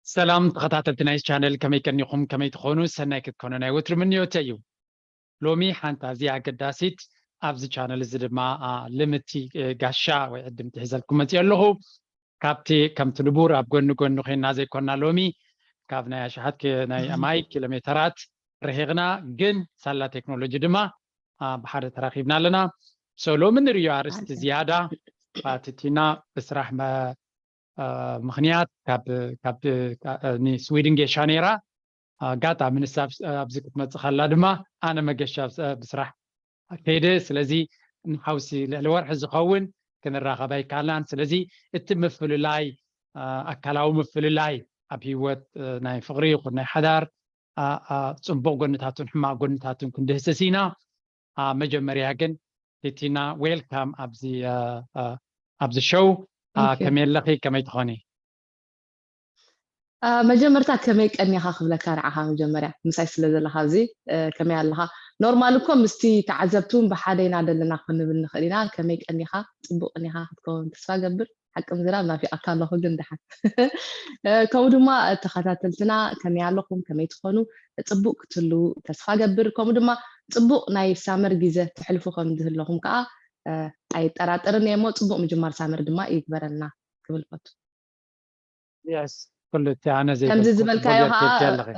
ሰላም ተኸታተልቲ ናይ ቻነል፣ ከመይ ቀኒኹም? ከመይ ትኾኑ? ሰናይ ክትኮኑ ናይ ወትሩ ምንዮተ እዩ። ሎሚ ሓንቲ ኣዝያ ኣገዳሲት፣ ኣብዚ ቻነል እዚ ድማ ልምቲ ጋሻ ወይ ዕድምቲ ሒዘልኩም መፅእ ኣለኹ። ካብቲ ከምቲ ንቡር ኣብ ጎኒ ጎኒ ኮይና ዘይኮና፣ ሎሚ ካብ ናይ ኣሽሓት ናይ ኣማይ ኪሎ ሜተራት ርሒቕና፣ ግን ሳላ ቴክኖሎጂ ድማ ብሓደ ተራኺብና ኣለና። ሎሚ ንርእዮ ኣርእስቲ ዝያዳ ቲቲና ብስራሕ ምኽንያት ካብ ንስዊድን ጌሻ ነይራ። ኣጋጣሚ ንሳ ኣብዚ ክትመፅእ ከላ ድማ ኣነ መገሻ ብስራሕ ከይደ። ስለዚ ንሓውሲ ልዕሊ ወርሒ ዝኸውን ክንራኸብ ኣይከኣልናን። ስለዚ እቲ ምፍልላይ፣ ኣካላዊ ምፍልላይ ኣብ ህይወት ናይ ፍቕሪ ይኹን ናይ ሓዳር፣ ፅቡቕ ጎንታቱን ሕማቕ ጎንታቱን ክንድህስስ ኢና። መጀመርያ ግን ቲቲና፣ ዌልካም ኣብዚ ሾው። ከመይ ኣለኺ? ከመይ ትኾኒ? መጀመርታ ከመይ ቀኒኻ ክብለካ ንዓኻ። መጀመርያ ምሳይ ስለ ዘለኻ ኣብዚ ከመይ ኣለኻ? ኖርማል እኮ ምስቲ ተዓዘብቲ እውን ብሓደ ኢና ዘለና ክንብል ንኽእል ኢና። ከመይ ቀኒኻ? ፅቡቅ ቀኒኻ ክትከውን ተስፋ ገብር። ሓቂ ምዝራብ ናፊቓካ ኣለኹ ግን ደሓን። ከምኡ ድማ ተኸታተልትና ከመይ ኣለኹም? ከመይ ትኾኑ? ፅቡቅ ክትህልዉ ተስፋ ገብር። ከምኡ ድማ ፅቡቅ ናይ ሳመር ግዜ ትሕልፉ ከም ዝህለኹም ከዓ ኣይጠራጠርን እየ። እሞ ፅቡቅ ምጅማር ሳመር ድማ ይግበረልና ክብል ፈቱ። የስ፣ ኩሉ እቲ ኣነ ከምዚ ዝበልካዮ ከዓ ኣለኺ።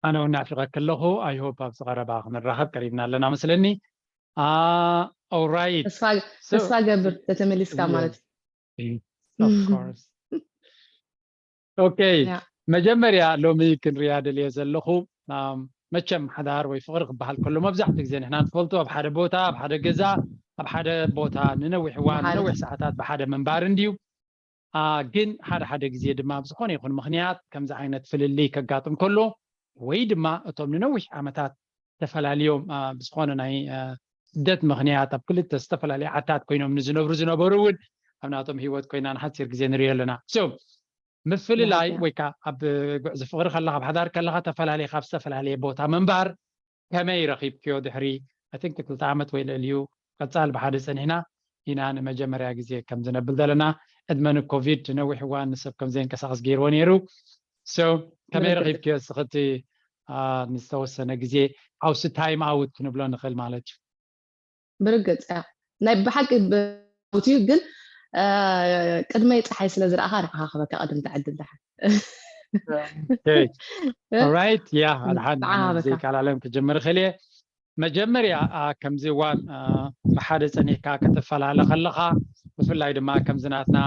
ኣነ እውን ናፊቐኪ ኣለኹ። I hope ኣብዚ ቀረባ ክንራኸብ ቀሪብና ኣለና መስለኒ። ኦራይት፣ ተስፋ ገብር ተተመሊስካ ማለት እዩ። ኦኬ፣ መጀመርያ ሎሚ ክንሪኣ ደልየ ዘለኹ፣ መቸም ሓዳር ወይ ፍቕሪ ክበሃል ከሎ መብዛሕትኡ ግዜ ንሕና ንፈልጦ ኣብ ሓደ ቦታ፣ ኣብ ሓደ ገዛ፣ ኣብ ሓደ ቦታ ንነዊሕ እዋን፣ ንነዊሕ ሰዓታት ብሓደ ምንባር እንድዩ። ግን ሓደ ሓደ ግዜ ድማ ብዝኾነ ይኹን ምኽንያት ከምዚ ዓይነት ፍልልይ ከጋጥም ከሎ፣ ወይ ድማ እቶም ንነዊሕ ዓመታት ተፈላልዮም ብዝኾነ ናይ ስደት ምኽንያት ኣብ ክልተ ዝተፈላለዩ ዓድታት ኮይኖም ንዝነብሩ ዝነበሩ እውን ኣብ ናቶም ህይወት ኮይና ንሓፂር ግዜ ንሪኦ ኣለና። ምፍልላይ ወይ ከዓ ኣብ ጉዕዞ ፍቕሪ ከለኻ፣ ኣብ ሓዳር ከለኻ ተፈላለየ ካብ ዝተፈላለየ ቦታ ምንባር ከመይ ረኺብክዮ? ድሕሪ I think ክልተ ዓመት ወይ ልዕሊኡ ቀፃል ብሓደ ፀኒሕና ኢና ንመጀመርያ ግዜ ከም ዝነብል ዘለና። ዕድመ ንኮቪድ ነዊሕ እዋን ንሰብ ከም ዘይንቀሳቐስ ገይርዎ ነይሩ። ከመይ ረኺብክዮ እስኽቲ ንዝተወሰነ ግዜ ሓውሲ ታይም ኣውት ክንብሎ ንኽእል ማለት እዩ? ብርግፅ እያ ናይ ብሓቂ ብውት እዩ ግን ቅድመይ ፀሓይ ስለ ዝረኣኻ ንዓኻ ክበካ ቅድም ትዕድል ደሓን። ራይት ያ ኣድሓን ዘይቃላለም ክጀምር ክእል እየ። መጀመርያ ከምዚ እዋን ብሓደ ፀኒሕካ ክትፈላለ ከለኻ ብፍላይ ድማ ከምዚ ናትና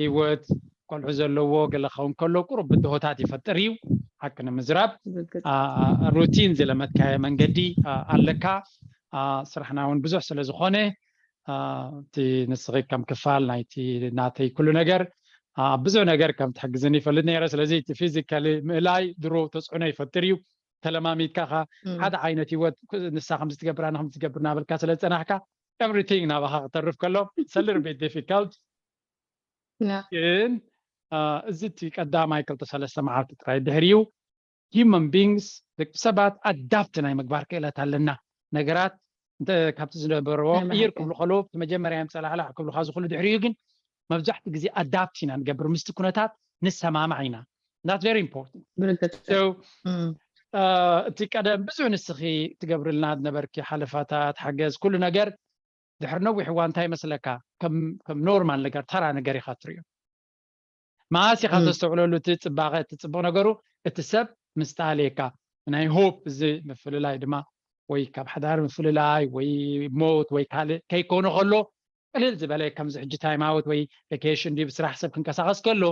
ህይወት ቆልዑ ዘለዎ ገለ ክኸውን ከሎ ቁሩብ ብድሆታት ይፈጥር እዩ። ሓቂ ንምዝራብ ሩቲን ዝለመድካዮ መንገዲ ኣለካ። ስራሕና እውን ብዙሕ ስለ ዝኾነ እቲ ንስኺ ከም ክፋል ናይቲ ናተይ ኩሉ ነገር ኣብ ብዙሕ ነገር ከም ትሕግዝን ይፈልጥ ነይረ። ስለዚ እቲ ፊዚካሊ ምእላይ ድሮ ተፅዕኖ ይፈጥር እዩ። ተለማሚድካ ሓደ ዓይነት ህይወት ንሳ ከምዚ ትገብር ኣነ ከምዚ ትገብር እናበልካ ስለ ዝፀናሕካ everything ናባኻ ክተርፍ ከሎ ሰልር ቤት ዲፊካልት ግን እዚ እቲ ቀዳማይ ክልተ ሰለስተ መዓልቲ ጥራይ ድሕሪኡ ሂማን ቢንግስ ደቂ ሰባት ኣዳፕት ናይ ምግባር ክእለት ኣለና። ነገራት ካብቲ ዝነበርዎ ቅይር ክብሉ ከለዉ እቲ መጀመርያ እዮም ፀላዕላዕ ክብሉካ ዝኽእሉ። ድሕሪኡ ግን መብዛሕትኡ ግዜ ኣዳፕት ኢና ንገብር፣ ምስቲ ኩነታት ንሰማማዕ ኢና። That's very important። እቲ ቀደም ብዙሕ ንስኺ ትገብርልና ዝነበርኪ ሓለፋታት፣ ሓገዝ፣ ኩሉ ነገር ድሕሪ ነዊሕ እዋን እንታይ ይመስለካ ከም ኖርማል ነገር ተራ ነገር ኢኻ ትሪኦ። መዓስ ኢኻ ተስተውዕለሉ እቲ ፅባቐ፣ እቲ ፅቡቕ ነገሩ? እቲ ሰብ ምስ ተኣልየካ ናይ ሆፕ እዚ ምፍልላይ ድማ ወይ ካብ ሓዳር ምፍልላይ ወይ ሞት ወይ ካልእ ከይኮነ ከሎ ቅልል ዝበለ ከምዚ ሕጂ ታይም ኣውት ወይ ቬኬሽን ድዩ ብስራሕ ሰብ ክንቀሳቐስ ከሎ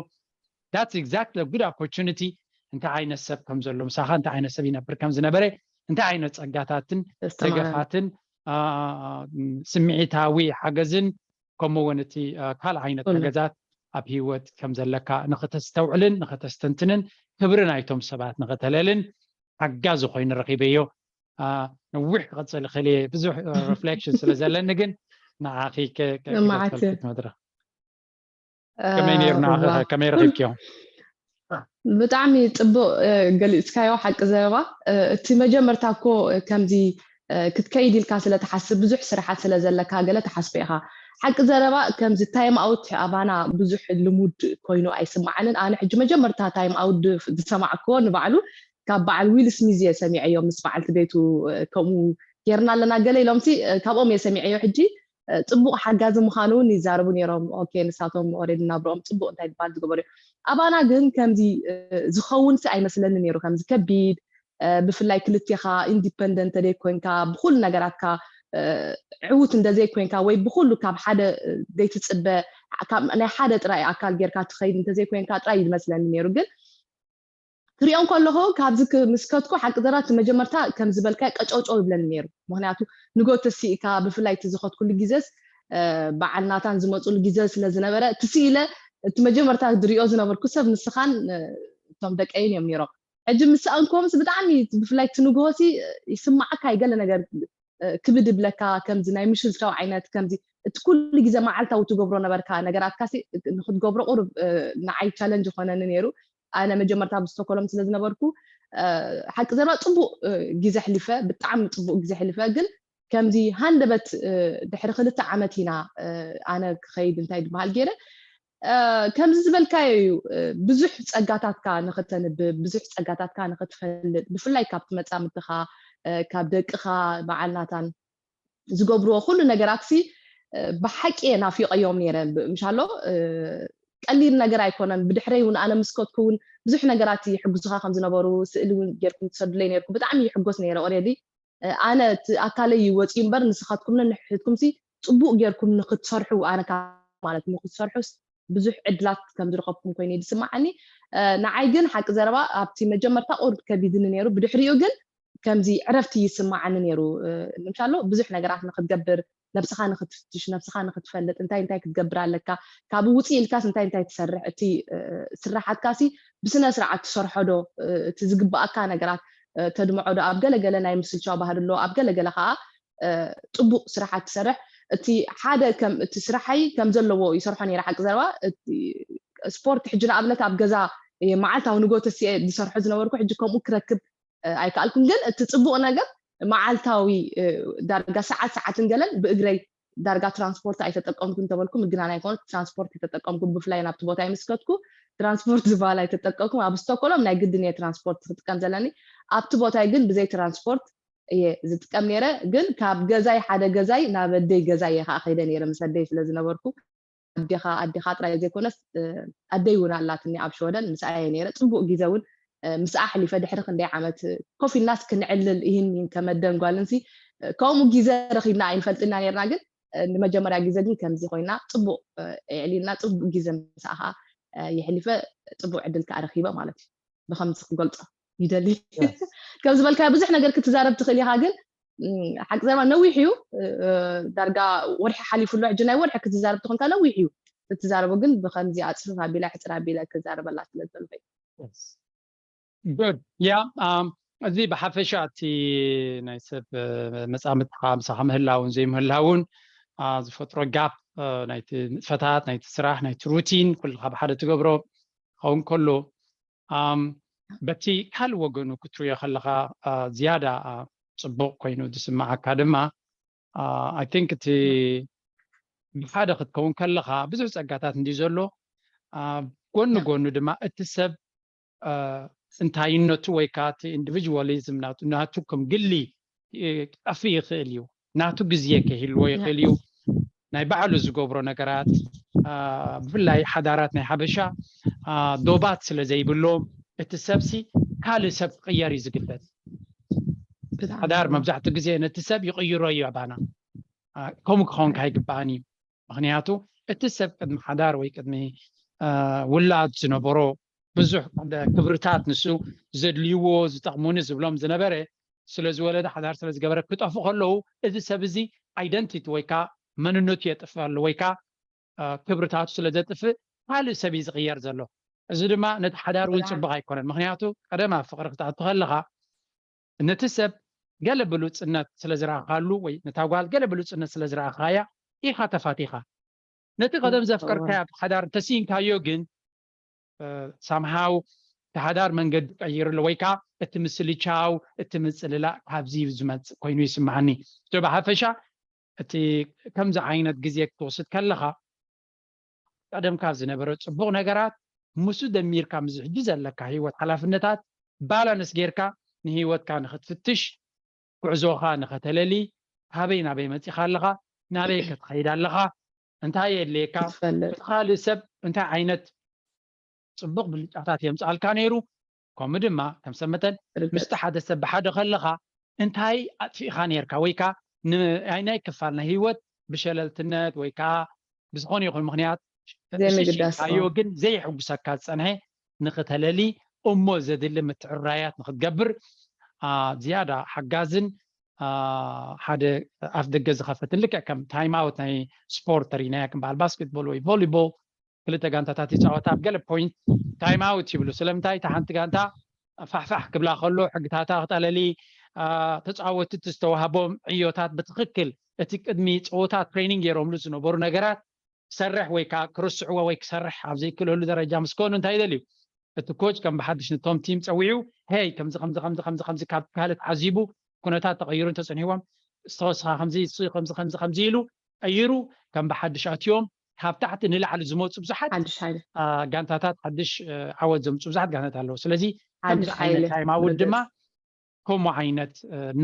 that's exactly good opportunity። እንታይ ዓይነት ሰብ ከም ዘሎ ምሳኻ እንታይ ዓይነት ሰብ ይነብር ከም ዝነበረ እንታይ ዓይነት ፀጋታትን ደገፋትን ስምዒታዊ ሓገዝን ከምኡ እውን እቲ ካልእ ዓይነት ሓገዛት ኣብ ህይወት ከም ዘለካ ንኸተስተውዕልን ንኸተስተንትንን ክብሪ ናይቶም ሰባት ንኸተለልን ሓጋዚ ኮይኑ ረኺበዮ። ነዊሕ ክቐፅል ይኽእል እየ ብዙሕ ሪፍሌክሽን ስለ ዘለኒ ግን ንዓኺ ክትመድረኽ ከመይ ነይሩ ንዓኺ ከመይ ረኺብክዮ? ብጣዕሚ ፅቡቅ ገሊፅካዮ ሓቂ ዘረባ። እቲ መጀመርታ እኮ ከምዚ ክትከይድ ኢልካ ስለ ትሓስብ ብዙሕ ስራሓት ስለ ዘለካ ገለ ትሓስቦ ኢኻ። ሓቂ ዘረባ ከምዚ ታይም ኣውት ኣባና ብዙሕ ልሙድ ኮይኑ ኣይስማዓንን። ኣነ ሕጂ መጀመርታ ታይም ኣውት ዝሰማዕክዎ ንባዕሉ ካብ በዓል ዊል ስሚዝ እየ ሰሚዐዮ፣ ምስ በዓልቲ ቤቱ ከምኡ ጌርና ኣለና ገለ ኢሎምሲ ካብኦም እየ ሰሚዐዮ። ሕጂ ፅቡቕ ሓጋዚ ምዃኑ እውን ይዛረቡ ነይሮም። ኦኬ፣ ንሳቶም ኦሬዲ ናብረኦም ፅቡቕ እንታይ ዝበሃል ዝገበሩ እዮም። ኣባና ግን ከምዚ ዝኸውን ሲ ኣይመስለኒ ነይሩ። ከምዚ ከቢድ ብፍላይ ክልቴኻ ኢንዲፐንደንት ተደይ ኮንካ ብኩሉ ነገራትካ ዕዉት እንደዘይ ኮንካ ወይ ብኩሉ ካብ ሓደ ዘይትፅበ ናይ ሓደ ጥራይ ኣካል ጌርካ ትኸይድ እንተዘይ ኮንካ ጥራይ ይመስለኒ ነይሩ። ግን ክሪኦ ከለኹ ካብዚ ምስከትኩ ሓቂ ዘራ እቲ መጀመርታ ከም ዝበልካ ቀጨውጨው ይብለኒ ነይሩ። ምክንያቱ ንጎ ተሲእካ ብፍላይ እቲ ዝኸትኩሉ ግዜስ በዓል ናታን ዝመፁሉ ግዜ ስለ ዝነበረ እቲ ስኢለ እቲ መጀመርታ ዝሪኦ ዝነበርኩ ሰብ ንስኻን እቶም ደቀይን እዮም ነይሮም። ሕጂ ምስ ሰኣንኩዎምስ ብጣዕሚ ብፍላይ እቲ ንግሆሲ ይስማዓካ ይገለ ነገር ክብድ ይብለካ። ከምዚ ናይ ምሽልቻው ዓይነት ከምዚ እቲ ኩሉ ግዜ መዓልታዊ ትገብሮ ነበርካ ነገራትካ ንክትገብሮ ቁሩብ ንዓይ ቻለንጅ ይኮነኒ ነይሩ። ኣነ መጀመርታ ኣብ ስቶኮሎም ስለ ዝነበርኩ ሓቂ ዘረባ ፅቡቅ ግዜ ሕሊፈ፣ ብጣዕሚ ፅቡቅ ግዜ ሕሊፈ። ግን ከምዚ ሃንደበት ድሕሪ ክልተ ዓመት ኢና ኣነ ክኸይድ እንታይ ዝበሃል ገይረ ከምዚ ዝበልካዮ እዩ። ብዙሕ ፀጋታትካ ንክተንብብ፣ ብዙሕ ፀጋታትካ ንክትፈልጥ፣ ብፍላይ ካብቲ መፃምድትኻ ካብ ደቅኻ በዓል ናታን ዝገብርዎ ኩሉ ነገራትሲ ብሓቂ እየ ናፊቀዮም ነይረ። ምሻሎ ቀሊል ነገር ኣይኮነን። ብድሕረይ እውን ኣነ ምስከትኩ እውን ብዙሕ ነገራት ይሕግዙኻ ከም ዝነበሩ ስእሊ እውን ጌርኩም ትሰዱለይ ነርኩም። ብጣዕሚ ይሕጎስ ነይረ። ኦሬዲ ኣነ እቲ ኣካለይ ይወፅዩ እምበር ንስኻትኩምን ንሕትኩምሲ ፅቡቅ ጌርኩም ንክትሰርሑ ኣነ ማለት ንክትሰርሑስ ብዙሕ ዕድላት ከም ዝረኸብኩም ኮይኑ ዝስማዓኒ። ንዓይ ግን ሓቂ ዘረባ ኣብቲ መጀመርታ ቁሩብ ከቢድኒ ነይሩ። ብድሕሪኡ ግን ከምዚ ዕረፍቲ ይስማዓኒ ነይሩ። ንምሻሎ ብዙሕ ነገራት ንክትገብር፣ ነብስኻ ንክትፍትሽ፣ ነብስኻ ንክትፈልጥ፣ እንታይ እንታይ ክትገብር ኣለካ፣ ካብኡ ውፅእ ኢልካስ እንታይ እንታይ ትሰርሕ፣ እቲ ስራሓትካሲ ብስነ ስርዓት ትሰርሖ ዶ፣ እቲ ዝግባኣካ ነገራት ተድምዖ ዶ፣ ኣብ ገለገለ ናይ ምስልቻው ባህሪ ኣሎ፣ ኣብ ገለገለ ከዓ ፅቡቅ ስራሓት ትሰርሕ። እቲ ሓደ ከም እቲ ስራሐይ ከም ዘለዎ ይሰርሖ ነይረ። ሓቂ ዘረባ ስፖርት ሕጂ ንኣብነት ኣብ ገዛ መዓልታዊ ንጎ ተሲኤ ዝሰርሖ ዝነበርኩ ሕጂ ከምኡ ክረክብ ኣይከኣልኩን። ግን እቲ ፅቡቅ ነገር መዓልታዊ ዳርጋ ሰዓት ሰዓትን ገለን ብእግረይ ዳርጋ ትራንስፖርት ኣይተጠቀምኩ እንተበልኩ ምግናን ኣይኮነ። ትራንስፖርት ኣይተጠቀምኩ። ብፍላይ ናብቲ ቦታ ይምስከትኩ ትራንስፖርት ዝበሃል ኣይተጠቀምኩም። ኣብ ስቶኮሎም ናይ ግድን እየ ትራንስፖርት ክጥቀም ዘለኒ። ኣብቲ ቦታይ ግን ብዘይ ትራንስፖርት እየ ዝጥቀም ነይረ። ግን ካብ ገዛይ ሓደ ገዛይ ናብ ኣደይ ገዛይ እየ ከዓ ከይደ ነይረ ምስ ኣደይ ስለ ዝነበርኩ ኣዴኻ ኣዴኻ ጥራይ ዘይኮነስ ኣደይ እውን ኣላትኒ ኣብ ሸወደን ምስኣ እየ ነይረ። ፅቡቅ ግዜ እውን ምስኣ ሕሊፈ ድሕሪ ክንደይ ዓመት ኮፍ ኢልናስ ክንዕልል ይህን ይህን ከመደን ጓልንሲ ከምኡ ግዜ ረኺብና ኣይንፈልጥና ነርና። ግን ንመጀመርያ ግዜ ግን ከምዚ ኮይና ፅቡቅ የዕሊልና ፅቡቅ ግዜ ምስኣ ከዓ የሕሊፈ ፅቡቅ ዕድል ከዓ ረኪበ ማለት እዩ። ብከምዚ ክገልፆ ይደሊ ከም ዝበልካዮ ብዙሕ ነገር ክትዛረብ ትኽእል ኢኻ። ግን ሓቂ ዘረባ ነዊሕ እዩ። ዳርጋ ወርሒ ሓሊፉ ኣሎ። ሕጂ ናይ ወርሒ ክትዛረብ ትኾንካ ነዊሕ እዩ ክትዛረቦ። ግን ብከምዚ ኣፅፍፍ ኣቢላ ሕፅር ኣቢለ ክዛረበላ ስለ ዝደልኹ እዩ። ጉድ ያ እዚ ብሓፈሻ እቲ ናይ ሰብ መፃምድትኻ ምሳኻ ምህላውን ዘይምህላውን ዝፈጥሮ ጋፕ ናይቲ ንጥፈታት ናይቲ ስራሕ ናይቲ ሩቲን ኩልካ ብሓደ ትገብሮ ክኸውን ከሎ በቲ ካልእ ወገኑ ክትሪኦ ከለካ ዝያዳ ፅቡቅ ኮይኑ ዝስማዓካ ድማ ኣይ ቲንክ እቲ ብሓደ ክትከውን ከለካ ብዙሕ ፀጋታት እንዲ ዘሎ ጎኒ ጎኑ ድማ እቲ ሰብ እንታይነቱ ወይ ከዓ እቲ ኢንዲቪጁዋሊዝም ናቱ ከም ግሊ ጠፍእ ይኽእል እዩ። ናቱ ግዜ ክህልዎ ይኽእል እዩ። ናይ ባዕሉ ዝገብሮ ነገራት ብፍላይ ሓዳራት ናይ ሓበሻ ዶባት ስለ ዘይብሎም እቲ ሰብሲ ካልእ ሰብ ክቕየር እዩ ዝግደድ። ሓዳር መብዛሕትኡ ግዜ ነቲ ሰብ ይቕይሮ እዩ ኣባና። ከምኡ ክኸውን ኣይግባእን እዩ። ምኽንያቱ እቲ ሰብ ቅድሚ ሓዳር ወይ ቅድሚ ውላድ ዝነበሮ ብዙሕ ክብርታት ንሱ ዘድልይዎ ዝጠቕሙኒ ዝብሎም ዝነበረ ስለ ዝወለደ ሓዳር ስለ ዝገበረ ክጠፍኡ ከለዉ እዚ ሰብ እዚ ኣይደንቲቲ ወይ ከዓ መንነቱ የጥፍእ ኣሎ ወይ ከዓ ክብርታቱ ስለ ዘጥፍእ ካልእ ሰብ እዩ ዝቕየር ዘሎ። እዚ ድማ ነቲ ሓዳር እውን ፅቡቕ ኣይኮነን። ምኽንያቱ ቀደም ኣብ ፍቕሪ ክትኣቱ ከለኻ ነቲ ሰብ ገለ ብሉፅነት ስለ ዝረኣኻሉ ወይ ነታ ጓል ገለ ብሉፅነት ስለ ዝረኣኻያ ኢኻ ተፋቲኻ። ነቲ ቀደም ዘፍቀርካያ ሓዳር እንተስኢንካዮ ግን ሳምሃው እቲ ሓዳር መንገዲ ቀይሩ ኣሎ ወይ ከዓ እቲ ምስልቻው እቲ ምፅልላእ ካብዚ እዩ ዝመፅእ ኮይኑ ይስማዓኒ። ብሓፈሻ እቲ ከምዚ ዓይነት ግዜ ክትወስድ ከለኻ ቀደም ካብ ዝነበረ ጽቡቕ ነገራት ምስ ደሚርካ ምስ ሕጂ ዘለካ ህይወት ሓላፍነታት ባላንስ ጌርካ ንህይወትካ ንኽትፍትሽ፣ ጉዕዞኻ ንኸተለሊ፣ ካበይ ናበይ መጺኻ ኣለኻ፣ ናበይ ክትኸይድ ኣለኻ፣ እንታይ የድልየካ፣ ክትፈልጥ እቲ ካልእ ሰብ እንታይ ዓይነት ጽቡቕ ብልጫታት የምጽኣልካ ነይሩ፣ ከምኡ ድማ ከም ሰብ መጠን ርግጽ ምስቲ ሓደ ሰብ ብሓደ ከለኻ እንታይ ኣጥፊእኻ ነርካ ወይ ከኣ ንናይ ክፋል ናይ ህይወት ብሸለልትነት ወይ ከኣ ብዝኾነ ይኹን ምኽንያት ዘይምግዳስ ሽሽካዮ ግን ዘይሕጉሰካ ዝጸንሐ ንኽተለሊ እሞ ዘድሊ ምትዕራያት ንኽትገብር ዝያዳ ሓጋዝን ሓደ ኣፍ ደገ ዝኸፈትን ልክዕ ከም ታይም ኣውት ናይ ስፖርት ተሪናያ ከም በዓል ባስኬትቦል ወይ ቮሊቦል ክልተ ጋንታታት ይፃወታ ኣብ ገለ ፖይንት ታይም ኣውት ይብሉ። ስለምንታይ እታ ሓንቲ ጋንታ ፋሕፋሕ ክብላ ከሎ ሕግታታ ክጠለሊ ተፃወትቲ ዝተዋህቦም ዕዮታት ብትክክል እቲ ቅድሚ ፀወታ ትሬኒንግ ገይሮምሉ ዝነበሩ ነገራት ክሰርሕ ወይ ከዓ ክርስዕዎ ወይ ክሰርሕ ኣብ ዘይክእለሉ ደረጃ ምስ ኮኑ እንታይ ይደልዩ? እቲ ኮች ከም ብሓድሽ ነቶም ቲም ፀዊዑ ሄይ ከምዚ ከምዚ ከምዚ ከምዚ ከምዚ ካብ ካልእ ተዓዚቡ ኩነታት ተቐይሩ እንተፀኒሕዎም ዝተወስኻ ከምዚ ከምዚ ከምዚ ከምዚ ኢሉ ቀይሩ ከም ብሓድሽ ኣትዮም ካብ ታሕቲ ንላዕሊ ዝመፁ ብዙሓት ሓድሽ ሓይሊ ጋንታታት ሓድሽ ዓወት ዘምፁ ብዙሓት ጋንታት ኣለዉ። ስለዚ ከምዚ ሓድሽ ሓይሊ ዓይነት ታይም ኣውት ድማ ከምኡ ዓይነት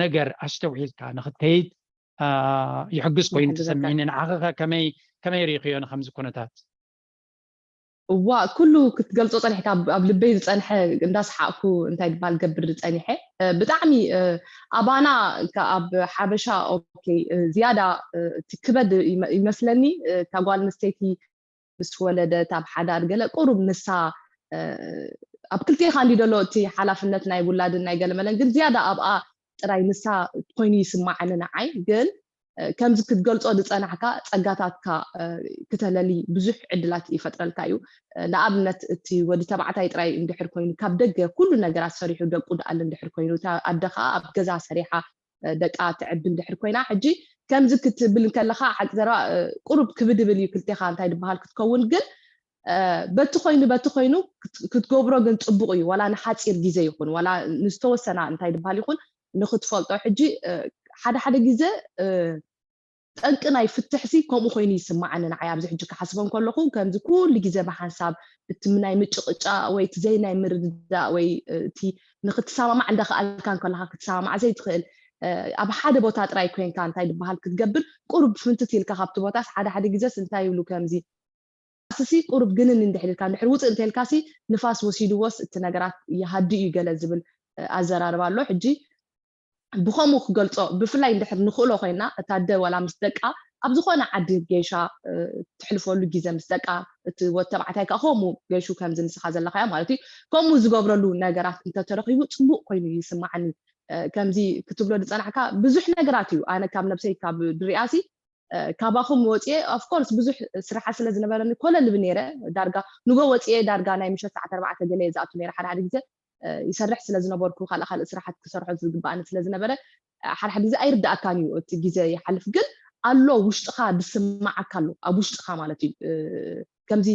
ነገር ኣስተውዒልካ ንክትከይድ ይሕግዝ ኮይኑ ይሕግዘካ። ተሰሚዕኒ። ንዓኸ ከመይ ከመይ ርኢኽዮ ንከምዚ ኩነታት? እዋ ኩሉ ክትገልጾ ጸኒሕካ ኣብ- ኣብ ልበይ ዝጸንሐ እንዳስሓቅኩ እንታይ ድባል ገብር ዝጸኒሐ እ፣ ብጣዕሚ እ፣ ኣባና ከ- ኣብ ሓበሻ ኦኬ እ፣ ዝያዳ እ፣ እቲ ክበድ ይመ- ይመስለኒ እ፣ እታ ጓል ኣንስተይቲ ምስ ወለደት ኣብ ሓዳር ገለ ቁሩብ ንሳ እ፣ ኣብ ክልቴኻ እንዲ ደሎ እቲ ሓላፍነት ናይ ውላድን ናይ ገለመለን ግን ዝያዳ ኣብኣ ጥራይ ንሳ ኮይኑ ይስማዓኒ ንዓይ ግን ከምዚ ክትገልጾ ዝጸናሕካ ጸጋታትካ ክተለሊ ብዙሕ ዕድላት ይፈጥረልካ እዩ። ንኣብነት እቲ ወዲ ተባዕታይ ጥራይ እንድሕር ኮይኑ ካብ ደገ ኩሉ ነገራት ሰሪሑ ደቁ ድኣሊ እንድሕር ኮይኑ እታ ኣደ ከዓ ኣብ ገዛ ሰሪሓ ደቃ ትዕቢ እንድሕር ኮይና ሕጂ ከምዚ ክትብል እንከለካ ሓቂ ዘረባ ቁሩብ ክብድብል እዩ ክልቴኻ እንታይ ዝበሃል ክትከውን ግን በቲ ኮይኑ በቲ ኮይኑ ክትገብሮ ግን ፅቡቅ እዩ ዋላ ንሓፂር ግዜ ይኹን ዋላ ንዝተወሰና እንታይ ዝበሃል ይኹን ንክትፈልጦ ሕጂ ሓደ ሓደ ግዜ ጠንቂ ናይ ፍትሕሲ ከምኡ ኮይኑ ይስማዓኒ ንዓይ ኣብዚ ሕጂ ክሓስቦ እንከለኹ ከምዚ ኩሉ ግዜ ብሓንሳብ እቲ ናይ ምጭቕጫ ወይ እቲ ዘይናይ ምርድዳእ ወይ እቲ ንክትሰማማዕ እንዳኸኣልካ እንከለካ ክትሰማማዕ ዘይትኽእል ኣብ ሓደ ቦታ ጥራይ ኮንካ እንታይ ዝበሃል ክትገብር ቁሩብ ፍንትት ኢልካ ካብቲ ቦታስ ሓደ ሓደ ግዜስ እንታይ ይብሉ ከምዚ ንፋስሲ ቁሩብ ግንን እንድሕር ኢልካ እንድሕር ውፅእ እንተልካሲ ንፋስ ወሲድዎስ እቲ ነገራት ይሃዲ እዩ ገለ ዝብል ኣዘራርባ ኣሎ ሕጂ ብኸምኡ ክገልፆ ብፍላይ እንድሕር ንኽእሎ ኮይና እታ ኣደ ዋላ ምስ ደቃ ኣብ ዝኾነ ዓዲ ገይሻ ትሕልፈሉ ግዜ ምስ ደቃ እቲ ወዲ ተባዕታይ ከዓ ከምኡ ገይሹ ከምዚ ንስኻ ዘለኻዮ ማለት እዩ ከምኡ ዝገብረሉ ነገራት እንተተረኺቡ ፅቡቅ ኮይኑ ይስማዓኒ ከምዚ ክትብሎ ዝፀናሕካ ብዙሕ ነገራት እዩ ኣነ ካብ ነብሰይ ካብ ድሪኣሲ ካባኹም ወፅየ of course ብዙሕ ስራሓት ስለ ዝነበረኒ ኮለል ብ ነይረ ዳርጋ ንጎ ወፅየ ዳርጋ ናይ ምሸት ሰዓት ኣርባዕተ ገለ እየ ዝኣቱ ነይረ ሓደ ሓደ ግዜ ይሰርሕ ስለ ዝነበርኩ ካልእ ካልእ ስራሓት ክሰርሖ ዝግባኣኒ ስለ ዝነበረ ሓደ ሓደ ግዜ ኣይርዳኣካን እዩ እቲ ግዜ ይሓልፍ ግን ኣሎ ውሽጥኻ ዝስማዓካ ኣሎ ኣብ ውሽጥኻ ማለት እዩ ከምዚ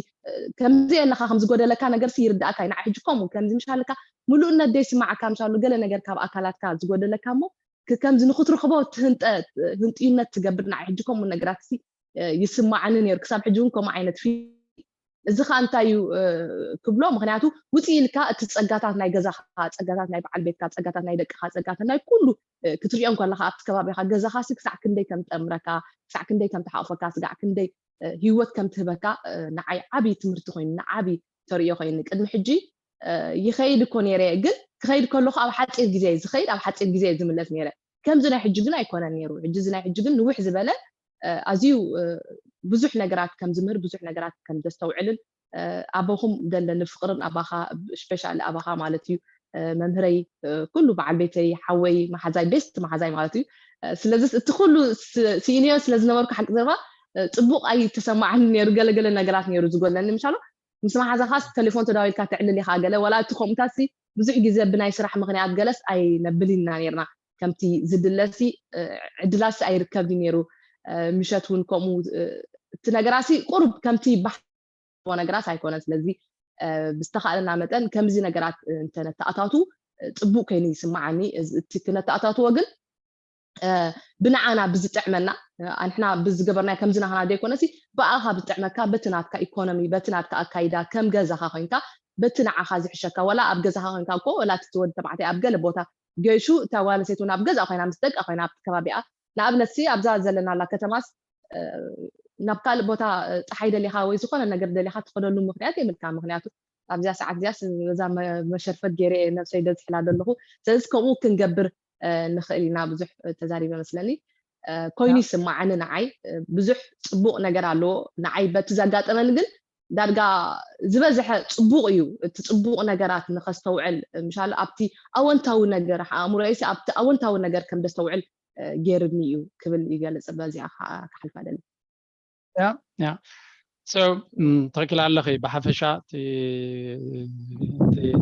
ከምዚ ኣለካ ከም ዝጎደለካ ነገር ሲ ይርዳእካ እዩ ንዓ ሕጂ ከምኡ ከምዚ ምሻልካ ምሉእነት ደይ ስማዓካ ምሻሉ ገለ ነገር ካብ ኣካላትካ ዝጎደለካ እሞ ከምዚ ንክትረክቦ ትህንጠ ህንጥዩነት ትገብር ንዓ ሕጂ ከምኡ ነገራት ሲ ይስማዓኒ ነይሩ ክሳብ ሕጂ እውን ከምኡ ዓይነት ፊ እዚ ከዓ እንታይ እዩ ክብሎ ምክንያቱ ውፅእ ኢልካ እቲ ፀጋታት ናይ ገዛካ ፀጋታት ናይ በዓል ቤትካ ፀጋታት ናይ ደቅካ ፀጋታት ናይ ኩሉ ክትሪኦ እንከለካ ኣብቲ ከባቢካ ገዛካ ሲ ክሳዕ ክንደይ ከም ጠምረካ ክሳዕ ክንደይ ከም ተሓቁፈካ ስጋዕ ክንደይ ሂወት ከም ትህበካ ንዓይ ዓብዪ ትምህርቲ ኮይኑ ንዓብዪ ተርእዮ ኮይኑ ቅድሚ ሕጂ ይኸይድ እኮ ነይረ ግን ክኸይድ ከለኹ ኣብ ሓፂር ግዜ ዝኸይድ ኣብ ሓፂር ግዜ ዝምለስ ነይረ ከምዚ ናይ ሕጂ ግን ኣይኮነን ነይሩ ሕጂ እዚ ናይ ሕጂ ግን ንውሕ ዝበለ ኣዝዩ ብዙሕ ነገራት ከም ዝምህር ብዙሕ ነገራት ከም ዘስተውዕልን ኣበኹም ዘለኒ ፍቅርን ኣባኻ ስፔሻሊ ኣባኻ ማለት እዩ መምህረይ ኩሉ በዓል ቤተይ ሓወይ መሓዛይ ቤስት መሓዛይ ማለት እዩ ስለዚ እቲ ኩሉ ስኢንዮ ስለ ዝነበርኩ ሓቂ ዘረባ ፅቡቅ ኣይተሰማዓኒ ነይሩ ገለገለ ነገራት ነይሩ ዝጎለኒ ምሻሉ ምስ መሓዛኻስ ተሌፎን ተዳዊልካ ትዕልል ኢኻ ገለ ዋላ እቲ ከምኡታት ብዙሕ ግዜ ብናይ ስራሕ ምክንያት ገለስ ኣይነብልን ኢና ነርና ከምቲ ዝድለሲ ዕድላሲ ኣይርከብን ነይሩ ምሸት እውን ከምኡ እቲ ነገራሲ ቁሩብ ከምቲ ባሕቦ ነገራት ኣይኮነን ስለዚ ብዝተኻእለና መጠን ከምዚ ነገራት እንተነተኣታቱ ፅቡቅ ኮይኑ ይስማዓኒ እቲ ክነተኣታትዎ ግን ብንዓና ብዝጥዕመና፣ ኣንሕና ብዝገበርናዮ ከምዚ ናህና ዘይኮነሲ፣ ብኣኻ ብዝጥዕመካ፣ በቲ ናትካ ኢኮኖሚ፣ በቲ ናትካ ኣካይዳ፣ ከም ገዛኻ ኮይንካ፣ በቲ ንዓኻ ዝሕሸካ። ዋላ ኣብ ገዛኻ ኮይንካ እኮ፣ ዋላ እቲ ወዲ ተባዕታይ ኣብ ገለ ቦታ ገይሹ፣ እታ ጓል ኣንስተይቲ እውን ኣብ ገዛ ኮይና፣ ምስ ደቃ ኮይና፣ ኣብቲ ከባቢኣ፣ ንኣብነት ሲ ኣብዛ ዘለናላ ከተማስ ናብ ካልእ ቦታ ጸሓይ ደሊኻ ወይ ዝኾነ ነገር ደሊኻ ትኸደሉ ምኽንያት የብልካ። ምኽንያቱ ኣብዚኣ ሰዓት እዚኣ በዛ መሸርፈት ገይረ እየ ነብሰይ ደዝሕላ ዘለኹ። ስለዚ ከምኡ ክንገብር ንኽእል ኢና። ብዙሕ ተዛሪበ መስለኒ። ኮይኑ ይስማዓኒ ንዓይ። ብዙሕ ጽቡቕ ነገር ኣለዎ። ንዓይ በቲ ዘጋጠመኒ ግን ዳርጋ ዝበዝሐ ጽቡቕ እዩ። እቲ ጽቡቕ ነገራት ንኸስተውዕል፣ ምሻል ኣብቲ ኣወንታዊ ነገር፣ ኣእምሮይሲ ኣብቲ ኣወንታዊ ነገር ከም ደስተውዕል ገይርኒ እዩ ክብል ይገልጽ። በዚኣ ከዓ ክሓልፋ ደሊ። ያ ያ ትኽክል ኣለኺ። ብሓፈሻ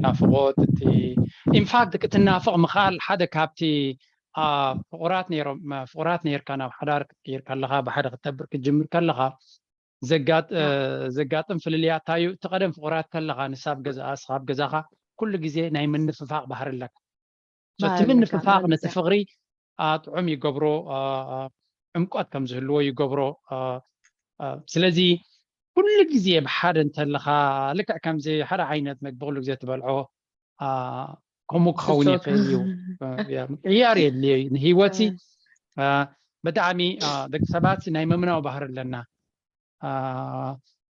ናፍቆት እቲ ኢንፋክት ክትናፍቕ ምኽኣል ሓደ ካብቲ ፍቁራት ነይሮም ፍቁራት ነይርካ ናብ ሓዳር ክትቅይር ከለኻ ብሓደ ክትነብር ክትጅምር ከለኻ ዘጋጥም ፍልልያት እንታይ እዩ? እቲ ቀደም ፍቁራት ከለኻ ንሳ ኣብ ገዛኣ እስኻ ኣብ ገዛኻ ኩሉ ግዜ ናይ ምንፍፋቕ ባህሪ ኣለካ። እቲ ምንፍፋቕ ነቲ ፍቅሪ ጥዑም ይገብሮ፣ ዕምቆት ከም ዝህልዎ ይገብሮ። ስለዚ ኩሉ ግዜ ብሓደ እንተለኻ ልክዕ ከምዚ ሓደ ዓይነት መግቢ ኩሉ ግዜ ትበልዖ ከምኡ ክኸውን ይኽእል እዩ። ምቅያር የድልዮ እዩ ንህይወት። ብጣዕሚ ደቂ ሰባት ናይ ምምናው ባህሪ ኣለና።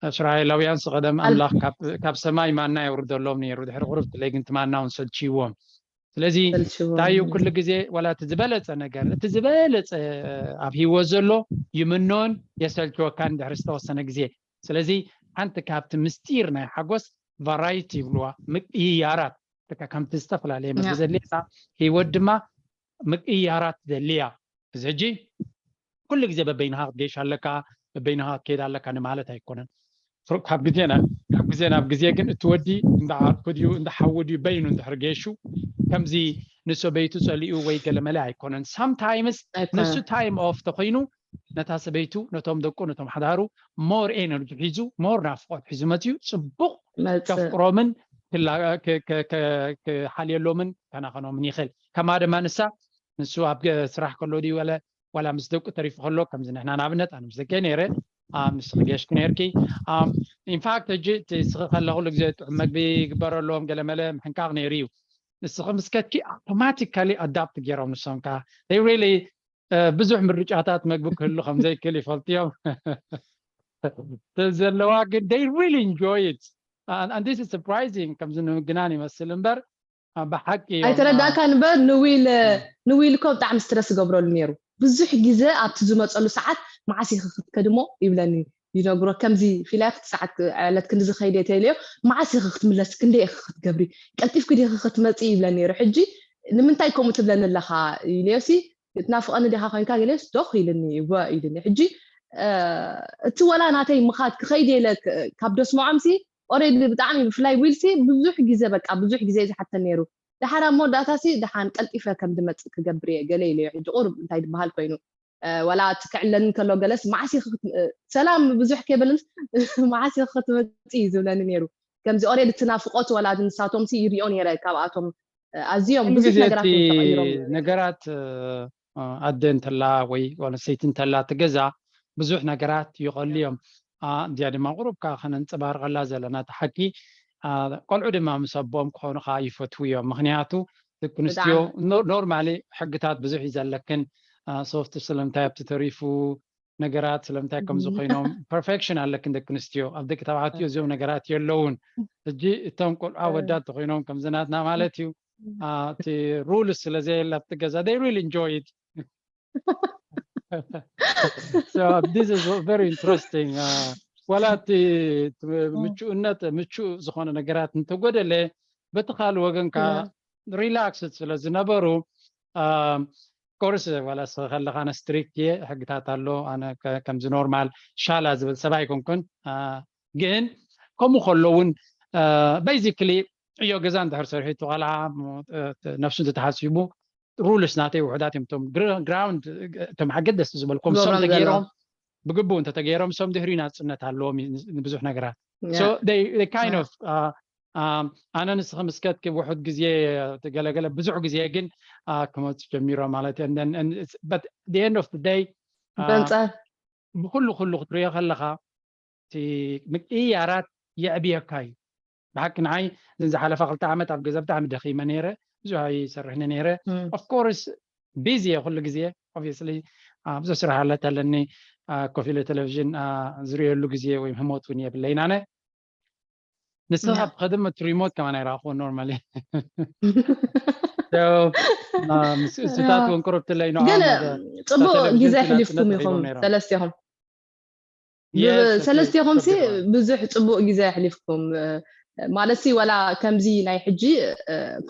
እስራኤላውያን ስቐደም ኣምላኽ ካብ ሰማይ ማና የውርደሎም ነይሩ። ድሕሪ ቁሩብ ክለይ ግን ትማና እውን ሰልችይዎም። ስለዚ እንታይ እዩ ኩሉ ግዜ ዋላ እቲ ዝበለፀ ነገር እቲ ዝበለፀ ኣብ ህይወት ዘሎ ይምኖን የሰልችወካን ድሕሪ ዝተወሰነ ግዜ። ስለዚ ሓንቲ ካብቲ ምስጢር ናይ ሓጎስ ቫራይቲ ይብልዋ ምቅይያራት ከምቲ ዝተፈላለየ ምግቢ ዘድልየና ህይወት ድማ ምቅይያራት ዘድልያ። እዚ ሕጂ ኩሉ ግዜ በበይንኻ ክትገይሽ ኣለካ በበይንኻ ክትከይድ ኣለካ ንማለት ኣይኮነን። ካብ ግዜ ናብ ግዜ ግን እቲ ወዲ እንዳ ዓርኩ ድዩ እንዳ ሓዉ ድዩ በይኑ እንድሕር ገይሹ ከምዚ ንሰበይቱ ፀሊኡ ወይ ገለመለ ኣይኮነን። ሳምታይምስ ንሱ ታይም ኦፍ ተኮይኑ ነታ ሰበይቱ ነቶም ደቁ ነቶም ሓዳሩ ሞር ኤነርጂ ሒዙ ሞር ናፍቆት ሒዙ መፅዩ ፅቡቅ ከፍቅሮምን ክሓልየሎምን ከናኸኖምን ይኽእል። ከማ ድማ ንሳ ንሱ ኣብ ስራሕ ከሎ ድዩ ወለ ዋላ ምስ ደቁ ተሪፉ ከሎ ከምዚ ንሕና ንኣብነት ኣነ ምስ ደቀይ ነይረ ንስኺ ገሽኪ ነርኪ። ኢንፋክት ሕጂ እቲ ስኺ ከለ ኩሉ ግዜ ጥዑም መግቢ ይግበረሎም ገለመለ ምሕንቃቕ ነይሩ እዩ። ንስኺ ምስ ከድኪ ኣውቶማቲካሊ ኣዳፕት ገይሮም ንሶም ከዓ ሪሊ ብዙሕ ምርጫታት መግቢ ክህሉ ከም ዘይክእል ይፈልጡ እዮም። ዘለዋ ግን they really enjoy it and this is surprising ከምዚ ንምግናን ይመስል እምበር ብሓቂ ኣይተረዳእካን እምበር ንዊል ንዊል እኮ ብጣዕሚ ስትረስ ዝገብረሉ ነይሩ። ብዙሕ ግዜ ኣብቲ ዝመፀሉ ሰዓት መዓስ ኢኺ ክትከዲ እሞ ይብለኒ ይነግሮ ከምዚ ፊላይ ክቲ ሰዓት ዕለት ክንዲ ዝኸይድ እየ ተይለዮ መዓስ ኢኺ ክትምለሲ ክንደይ ኢኺ ክትገብሪ ቀልጢፍኪ ዲኺ ክትመፂ ይብለኒ ነይሩ። ሕጂ ንምንታይ ከምኡ ትብለኒ ኣለኻ ኢለዮሲ ትናፍቐኒ ዲኻ ኮይንካ ገለስ ዶኽ ኢልኒ እወ ኢልኒ። ሕጂ እቲ ወላ ናተይ ምኻድ ክኸይድ ኢለ ካብ ደስምዖምሲ ኦሬዲ ብጣዕሚ ብፍላይ ዊልሲ ብዙሕ ግዜ በቃ ብዙሕ ግዜ ዝሓተን ነይሩ። ደሓር ኣብ መወዳእታሲ ደሓን ቀልጢፈ ከም ድመፅእ ክገብር እየ ገለ ኢለዮ። ሕጂ ቁሩብ እንታይ ዝበሃል ኮይኑ ዋላ እቲ ክዕለኒ ከሎ ገለስ መዓስ ሰላም ብዙሕ ከይበለንስ መዓስ ክትመፅእ እዩ ዝብለኒ ነይሩ። ከምዚ ኦሬዲ እቲ ናፍቆት ወላ ንሳቶምሲ ይሪኦ ነይረ ካብኣቶም ኣዝዮም ብዙሕ ነገራት ተቐይሮም ነገራት ኣደ እንተላ ወይ ጓል ኣንስተይቲ እንተላ እቲ ገዛ ብዙሕ ነገራት ይቐሉ እዮም። እዚኣ ድማ ቁሩብ ከዓ ከነንፀባርቐላ ዘለና እቲ ሓቂ። ቆልዑ ድማ ምስ ኣቦኦም ክኾኑ ከዓ ይፈትዉ እዮም። ምክንያቱ ደቂ ኣንስትዮ ኖርማሊ ሕግታት ብዙሕ እዩ ዘለክን። ሶፍት ስለምንታይ ኣብቲ ተሪፉ ነገራት ስለምንታይ ከምዚ ኮይኖም ፐርፌክሽን ኣለክን ደቂ ኣንስትዮ ኣብ ደቂ ተባዕትዮ እዚኦም ነገራት የለውን። ሕጂ እቶም ቆልዑ ኣወዳት ተኮይኖም ከምዚ ናትና ማለት እዩ። እቲ ሩልስ ስለዘየለ ኣብቲ ገዛ they really enjoy it. So this is very interesting. ዋላ እቲ ምቹእነት ምቹእ ዝኾነ ነገራት እንተጎደለ በቲ ካልእ ወገን ከዓ ሪላክስድ ስለ ዝነበሩ ኮርስ ዋላ ስኸ ከለኻ ኣነ ስትሪክት እየ ሕግታት ኣሎ ኣነ ከምዚ ኖርማል ሻላ ዝብል ሰብ ኣይኮንኩን። ግን ከምኡ ከሎ እውን ቤዚክሊ ዕዮ ገዛ እንድሕር ሰሪሑ እቲ ቆልዓ ነፍሱ እንተተሓሲቡ ሩልስ ናተይ ውሕዳት እዮም። እቶም ግራውንድ እቶም ኣገደስቲ ዝበልኩም እሶም ተገይሮም ብግቡእ እንተተገይሮም እሶም ድሕሪ ናፅነት ኣለዎም ንብዙሕ ነገራት። So they kind of ኣነ ንስኺ ምስ ከድኪ ውሑድ ግዜ፣ ገለገለ ብዙሕ ግዜ ግን ክመፁ ጀሚሮ ማለት እዩ። But the end of the day በንፃር ብኩሉ ኩሉ ክትሪኦ ከለኻ እቲ ምቅይያራት የዕብየካ እዩ። ብሓቂ ንዓይ እዘን ዝሓለፋ ክልተ ዓመት ኣብ ገዛ ብጣዕሚ ደኺመ ነይረ፣ ብዙሕ ኣይሰርሕን ነይረ። Of course busy እየ ኩሉ ግዜ፣ obviously ብዙሕ ስራሕ ኣለት ኣለኒ። ኮፍ ኢለ ቴሌቪዥን ዝርእየሉ ግዜ ወይ ህሞት እውን የብለይን ኣነ። ንስኻ ብኸድም እቲ ሪሞት ከማን ኣይረኣኹ normally። ምስእሱታት እውን ቅሩብትለይ ግን ፅቡቅ ግዜ ሕሊፍኩም ኢኹም ሰለስቴኹም ሰለስቴኹም ሲ ብዙሕ ፅቡቅ ግዜ ኣሕሊፍኩም ማለት ሲ ዋላ ከምዚ ናይ ሕጂ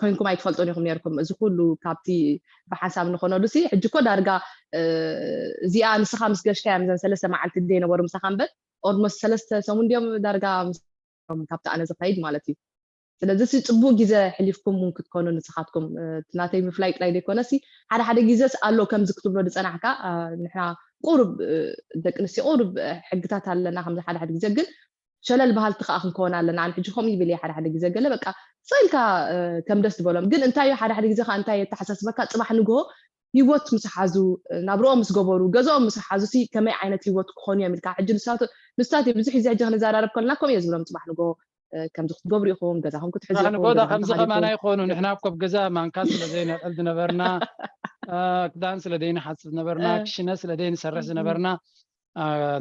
ኮይንኩም ኣይትፈልጡን ኢኹም ነርኩም። እዚ ኩሉ ካብቲ ብሓንሳብ ንኾነሉ ሲ ሕጂ እኮ ዳርጋ እዚኣ ንስኻ ምስ ገሽካያ ምዘን ሰለስተ መዓልቲ ዘይነበሩ ምሳኻ እምበር ኦልሞስት ሰለስተ ሰሙን ድዮም ዳርጋ ካብቲ ኣነ ዝኸይድ ማለት እዩ። ስለዚ ሲ ፅቡቅ ግዜ ሕሊፍኩም እውን ክትኮኑ ንስኻትኩም ናተይ ምፍላይ ጥራይ ዘይኮነ ሲ ሓደ ሓደ ግዜስ ኣሎ ከምዚ ክትብሎ ዝፀናሕካ ንሕና ቁሩብ ደቂ ኣንስትዮ ቁሩብ ሕግታት ኣለና ከምዚ ሓደ ሓደ ግዜ ግን ሸለል በሃልቲ ከዓ ክንከውን ኣለና። ኣነ ሕጂ ከምኡ ይብል እየ ሓደ ሓደ ግዜ ገለ በቃ ሰው ኢልካ ከም ደስ ዝበሎም ግን እንታይ እዩ ሓደ ሓደ ግዜ ከዓ እንታይ የተሓሳስበካ ፅባሕ ንግሆ ህይወት ምስ ሓዙ ናብርኦም ምስ ገበሩ ገዝኦም ምስ ሓዙ ሲ ከመይ ዓይነት ህይወት ክኾኑ እዮም ኢልካ ሕጂ ንሳት ብዙሕ ግዜ ሕጂ ክንዘራረብ ከለና ከምኡ እየ ዝብሎም ፅባሕ ንግሆ ከምዚ ክትገብሩ ኢኹም ገዛኹም ክትሕዙ ኢኹም ንጎዳ ገዛኹም ከምዚ ክትሓዙ ከማና ኢኹም። ይኾኑ ንሕና እኮ ኣብ ገዛ ማንካ ስለ ዘይነዕል ዝነበርና ክዳን ስለ ዘይንሓጽብ ዝነበርና ክሽነ ስለ ዘይንሰርሕ ዝነበርና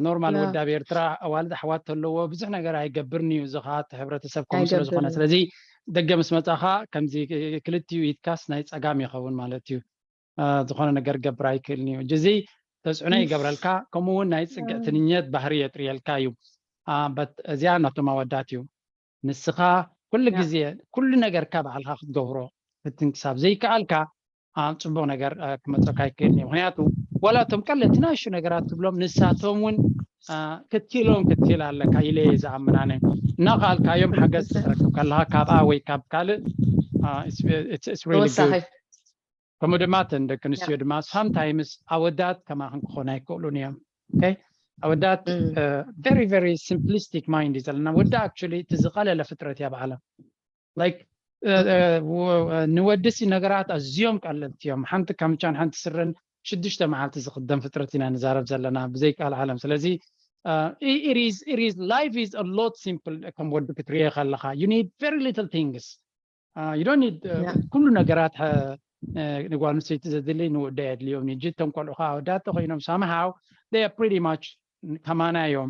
ኖርማል ወዲ ኣብ ኤርትራ ኣዋልድ ኣሕዋት ተለዎ ብዙሕ ነገር ኣይገብርን እዩ እዚ ከዓ እቲ ሕብረተሰብ ከምኡ ስለ ዝኾነ ኣይገብርን። ስለዚ ደገ ምስ መጻኻ ከምዚ ክልቲኡ ኢትካስ ናይ ጸጋም ይኸውን ማለት እዩ ዝኾነ ነገር ገብር ኣይክእልን እዩ እዚ ተፅዕኖ ይገብረልካ ከምኡ እውን ናይ ፅግዕትንኘት ባህሪ የጥርየልካ እዩ እዚኣ ናቶም ኣወዳት እዩ ንስኻ ኩሉ ግዜ ኩሉ ነገርካ ባዕልካ ክትገብሮ ክትንክሳብ ዘይከኣልካ ኣብ ፅቡቅ ነገር ክመፀካ ኣይክእልን እዩ ምክንያቱ ዋላ እቶም ቀለልቲ ናሹ ነገራት ትብሎም ንሳቶም እውን ክትክእሎም ክትክእል ኣለካ ኢለ እየ ዝኣምናነ እናኸኣልካዮም ሓገዝ ክትረክብ ከለካ ካብኣ ወይ ካብ ካልእ ተወሳኺ ከምኡ ድማ እተን ደቂ ኣንስትዮ ድማ ሳምታይምስ ኣወዳት ከማኽን ክኾን ኣይክእሉን እዮም ኣወዳት very very simplistic mind እዩ ዘለና ወዲ actually እቲ ዝቐለለ ፍጥረት እያ ብዓለም like ንወዲ ሲ ነገራት ኣዝዮም ቀለልቲ እዮም ሓንቲ ካምቻን ሓንቲ ስረን ሽዱሽተ መዓልቲ ዝኽደን ፍጥረት ኢና ንዛረብ ዘለና ብዘይ ቃል ዓለም ስለዚ life is a lot simple ከም ወዲ ክትሪኦ ከለካ you need very little things you don't need ኩሉ ነገራት ንጓል ኣንስተይቲ ዘድሊ ንወዲ የድልዮም እዩ እቶም ቆልዑ ከዓ ወዳተ ኮይኖም somehow they are pretty much ከማና እዮም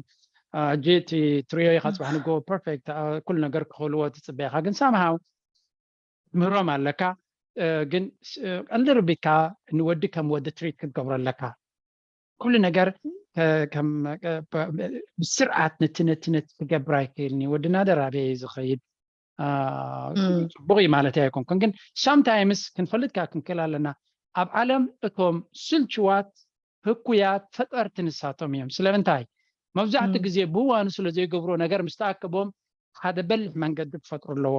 ሕጂ እቲ ትሪዮ ኢካ ፅባሕ ንጎ perfect ኩሉ ነገር ክኽእልዎ ትፅበ ኢካ ግን somehow ትምህሮም ኣለካ ግን ቀልዲ ርቢካ ንወዲ ከም ወዲ ትሪት ክትገብሮ ኣለካ ኩሉ ነገር ብስርዓት ነቲ ነቲ ነቲ ክገብር ኣይክእልኒ ወዲ ናደር ኣበየ ዝኸይድ ፅቡቅ እዩ ማለት ኣይኮንኩን ግን sometimes ክንፈልጥካ ክንክእል ኣለና ኣብ ዓለም እቶም ስልችዋት ህኩያት ፈጠርቲ ንሳቶም እዮም ስለምንታይ መብዛሕትኡ ግዜ ብእዋኑ ስለ ዘይገብሮ ነገር ምስ ተኣከቦም ሓደ በሊሕ መንገዲ ክፈጥሩ ኣለዎ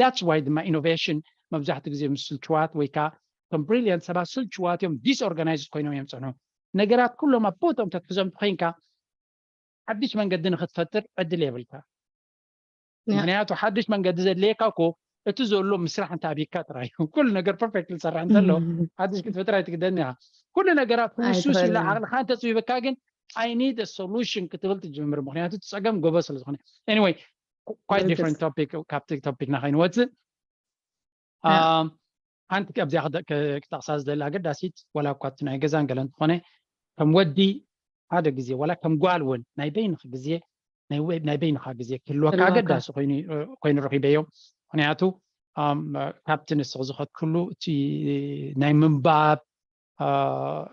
that's why ድማ ኢኖቬሽን መብዛሕትኡ ግዜ ምስ ስልችዋት ወይ ከዓ ከም ብሪሊየንት ሰባት ስልችዋት እዮም disorganized ኮይኖም እዮም ፅንሑ ነገራት ኩሎም ኣብ ቦቶም ተትሕዞም ኮይንካ ሓድሽ መንገዲ ንክትፈጥር ዕድል የብልካ ምክንያቱ ሓድሽ መንገዲ ዘድልየካ እኮ እቲ ዘሎ ምስራሕ እንተ ኣብካ ጥራይ ኩሉ ነገር perfect ዝሰርሕ እንተሎ ሓድሽ ክትፈጥር ኣይትግደኒ ኢኻ ኩሉ ነገራት ውሱስ ኢላ ዓቕልካ እንተፅቢበካ ግን I need a solution ክትብል ትጅምር ምክንያቱ እቲ ፀገም ጎበዝ ስለ ዝኾነ anyway quite different topic ካብቲ ቶፒክና ከይንወፅእ ሓንቲ ኣብዚኣ ክጠቕሳ ዝደሊ ኣገዳሲት ዋላ እኳ እቲ ናይ ገዛን ገለ እንትኾነ ከም ወዲ ሓደ ግዜ ዋላ ከም ጓል እውን ናይ በይንኺ ግዜ ናይ በይንኻ ግዜ ክህልወካ ኣገዳሲ ኮይኑ ረኺበዮ ምክንያቱ ካብቲ ንስኽ ዝኸትክሉ እቲ ናይ ምንባብ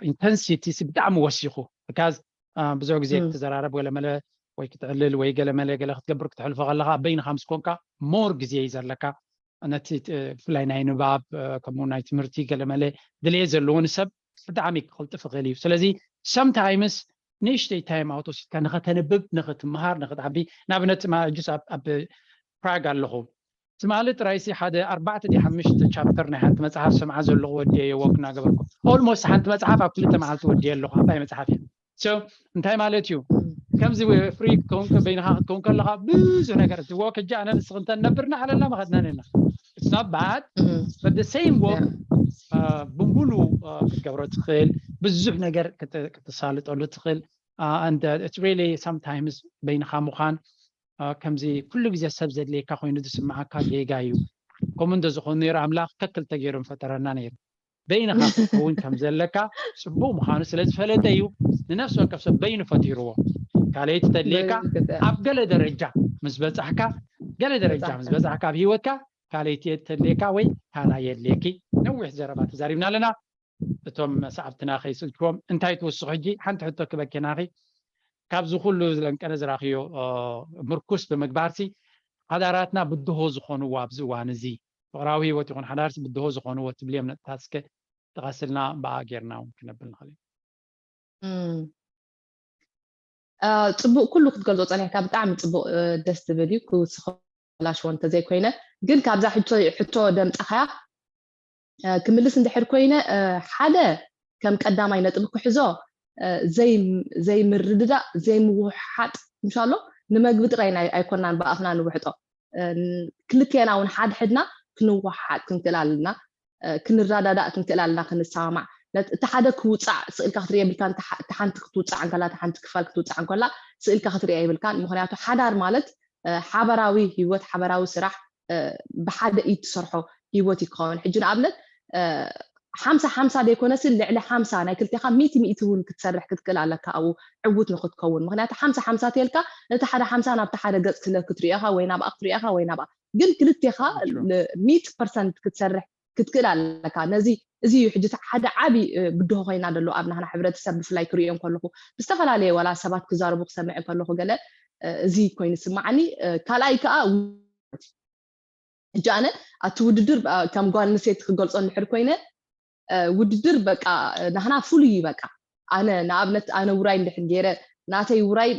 ኢንተንሲቲ ብጣዕሚ ወሲኹ because ብዙሕ ግዜ ክትዘራረብ ገለመለ ወይ ክትዕልል ወይ ገለመለ ገለ ክትገብር ክትሕልፎ ከለካ በይንካ ምስ ኮንካ more ግዜ እዩ ዘለካ ነቲ ብፍላይ ናይ ንባብ ከምኡ ናይ ትምህርቲ ገለመለ ድልየ ዘለዎ ንሰብ ብጣዕሚ ክቅልጥፍ ይኽእል እዩ ስለዚ sometimes ንእሽተይ time out ወሲድካ ንኸተንብብ ንኽትምሃር ንኽትዓቢ ንኣብነት ሕጅስ ኣብ ፕራግ ኣለኹ ትማሊ ጥራይሲ ሓደ ኣርባዕተ ዲ ሓሙሽተ chapter ናይ ሓንቲ መፅሓፍ ሰምዓ ዘለኹ ወዲ እየ walk እናገበርኩ almost ሓንቲ መፅሓፍ ኣብ ክልተ መዓልቲ ወዲ ኣለኹ ዓባይ መፅሓፍ እየ so እንታይ ማለት እዩ ከምዚ ፍሪ ክትከውን በይንኻ ክትከውን ከለኻ ብዙሕ ነገር እትዎ ከጃ ኣነ ንስኽ እንተ ንነብርና ዓለልና መኸድናን ኢና it's not bad but the same work ብምሉ ክትገብሮ ትኽእል ብዙሕ ነገር ክትሳልጠሉ ትኽእል and it's really sometimes በይንኻ ምዃን ከምዚ ኩሉ ግዜ ሰብ ዘድልየካ ኮይኑ ዝስምዓካ ጌጋ እዩ። ከምኡ እንተዝኾኑ ነይሩ ኣምላኽ ከክልተ ገይሮም ፈጠረና ነይሩ። በይንኻ ክትከውን ከም ዘለካ ጽቡቕ ምዃኑ ስለ ዝፈለጠ እዩ ንነፍሲ ወከፍ ሰብ በይኑ ፈጢርዎ። ካልኣይቲ ተድልየካ ኣብ ገለ ደረጃ ምስ በጻሕካ ገለ ደረጃ ምስ በጻሕካ ኣብ ህይወትካ ካልኣይቲ ተድልየካ ወይ ካልኣይ የድልየኪ። ነዊሕ ዘረባ ተዛሪብና ኣለና። እቶም ሰዓብትና ከይስልችዎም እንታይ ትውስኹ ሕጂ ሓንቲ ሕቶ ክበኪናኺ ካብዚ ኩሉ ዝለንቀነ ዝራኽዮ ምርኩስ ብምግባርሲ ሓዳራትና ብድሆ ዝኾንዎ ኣብዚ እዋን እዚ ፍቕራዊ ህይወት ይኹን ሓዳርሲ ብድሆ ዝኾንዎ ትብልዮም ነጥታት እስከ ጠቐስልና ብኣ ጌርና እውን ክነብል ንኽእል ፅቡቅ ኩሉ ክትገልፆ ፀኒሕካ ብጣዕሚ ፅቡቅ ደስ ዝብል እዩ ክውስኸላሽዎ እንተዘይኮይነ ግን ካብዛ ሕቶ ደምፃኻያ ክምልስ እንድሕር ኮይነ ሓደ ከም ቀዳማይ ነጥቢ ክሕዞ ዘይምርድዳእ ዘይምውሓጥ ምሻሎ ንመግቢ ጥራይ ኣይኮናን ብኣፍና ንውሕጦ ክልቴና እውን ሓድሕድና ክንወሓጥ ክንክእል ኣለና ክንረዳዳእ ክንክእል ኣለና ክንሰማማዕ እቲ ሓደ ክውፃዕ ስእልካ ክትርኢ የብልካ ሓንቲ ክትውፃዕ እንከላ ሓንቲ ክፋል ክትውፃዕ እንከላ ስእልካ ክትርኢ የብልካን ምክንያቱ ሓዳር ማለት ሓበራዊ ህይወት ሓበራዊ ስራሕ ብሓደ ኢድ ትሰርሖ ህይወት እዩ ክኸውን ሕጂ ንኣብነት ሓምሳ ሓምሳ ዘይኮነሲ ልዕሊ ሓምሳ ናይ ክልቴኻ ሚእቲ ሚእቲ እውን ክትሰርሕ ክትክእል ኣለካ ኣብኡ ዕውት ንክትከውን ምክንያቱ ሓምሳ ሓምሳ ተልካ ነቲ ሓደ ሓምሳ ናብቲ ሓደ ገፅ ክለ ክትሪኦኻ ወይ ናብኣ ክትሪኦኻ ወይ ናብኣ ግን ክልቴኻ ሚእቲ ፐርሰንት ክትሰርሕ ክትክእል ኣለካ ነዚ እዚ እዩ ሕጂ ሓደ ዓቢ ብድሆ ኮይና ደሎ ኣብ ናህና ሕብረተሰብ ብፍላይ ክሪኦ ከለኹ ብዝተፈላለየ ዋላ ሰባት ክዛረቡ ክሰምዕ ከለኹ ገለ እዚ ኮይኑ ስማዓኒ ካልኣይ ከዓ ሕጂ ኣነ ኣቲ ውድድር ከም ጓል ኣንስተይቲ ክገልፆ እንድሕር ኮይነ ውድድር በቃ ናህና ፍሉይ እዩ በቃ ኣነ ንኣብነት ኣነ ውራይ እንድሕር ገይረ ናተይ ውራይ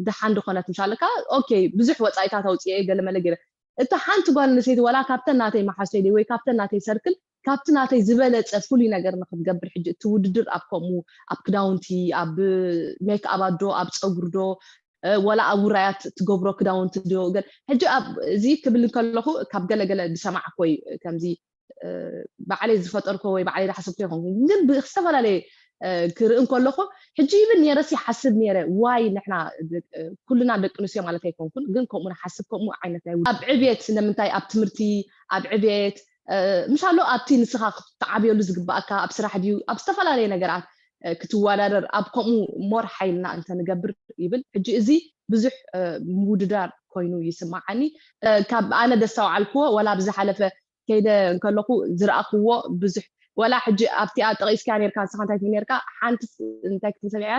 ደሓን ድኾነት ምሻለካ ኦኬ ብዙሕ ወፃኢታት ኣውፅኤ ገለመለ ገይረ እታ ሓንቲ ጓል ኣንስተይቲ ዋላ ካብተን ናተይ መሓሰይ ወይ ካብተን ናተይ ሰርክል ካብቲ ናተይ ዝበለፀ ፍሉይ ነገር ንክትገብር ሕጂ እቲ ውድድር ኣብ ከምኡ ኣብ ክዳውንቲ ኣብ ሜክኣብ ኣዶ ኣብ ፀጉሪ ዶ ወላ ኣብ ውራያት ትገብሮ ክዳውንቲ ዶ ገል ሕጂ ኣብ እዚ ክብል እንከለኹ ካብ ገለገለ ዝሰማዕኮይ ከምዚ ባዕለይ ዝፈጠርኮ ወይ ባዕለይ ዝሓሰብኮ ይኮንኩ ግን ብዝተፈላለየ ክርኢ እንከለኹ ሕጂ ይብል ነይረስ ይሓስብ ነይረ ዋይ ንሕና ኩልና ደቂ ኣንስትዮ ማለት ኣይኮንኩን ግን ከምኡ ንሓስብ ከምኡ ዓይነት ናይ ኣብ ዕብየት ስለምንታይ ኣብ ትምህርቲ ኣብ ዕብየት ምሻሎ ኣብቲ ንስኻ ክትዓብየሉ ዝግባኣካ ኣብ ስራሕ ድዩ ኣብ ዝተፈላለየ ነገራት ክትወዳደር ኣብ ከምኡ ሞር ሓይልና እንተንገብር ይብል ሕጂ እዚ ብዙሕ ምውድዳር ኮይኑ ይስማዓኒ ካብ ኣነ ደስተውዓልክዎ ወላ ብዝሓለፈ ከይደ እንከለኹ ዝረኣኽዎ ብዙሕ ወላ ሕጂ ኣብቲኣ ጠቂስካ ነርካ ንስኻ እንታይ ትብል ነርካ ሓንቲ እንታይ ክትብል ሰሚዕያ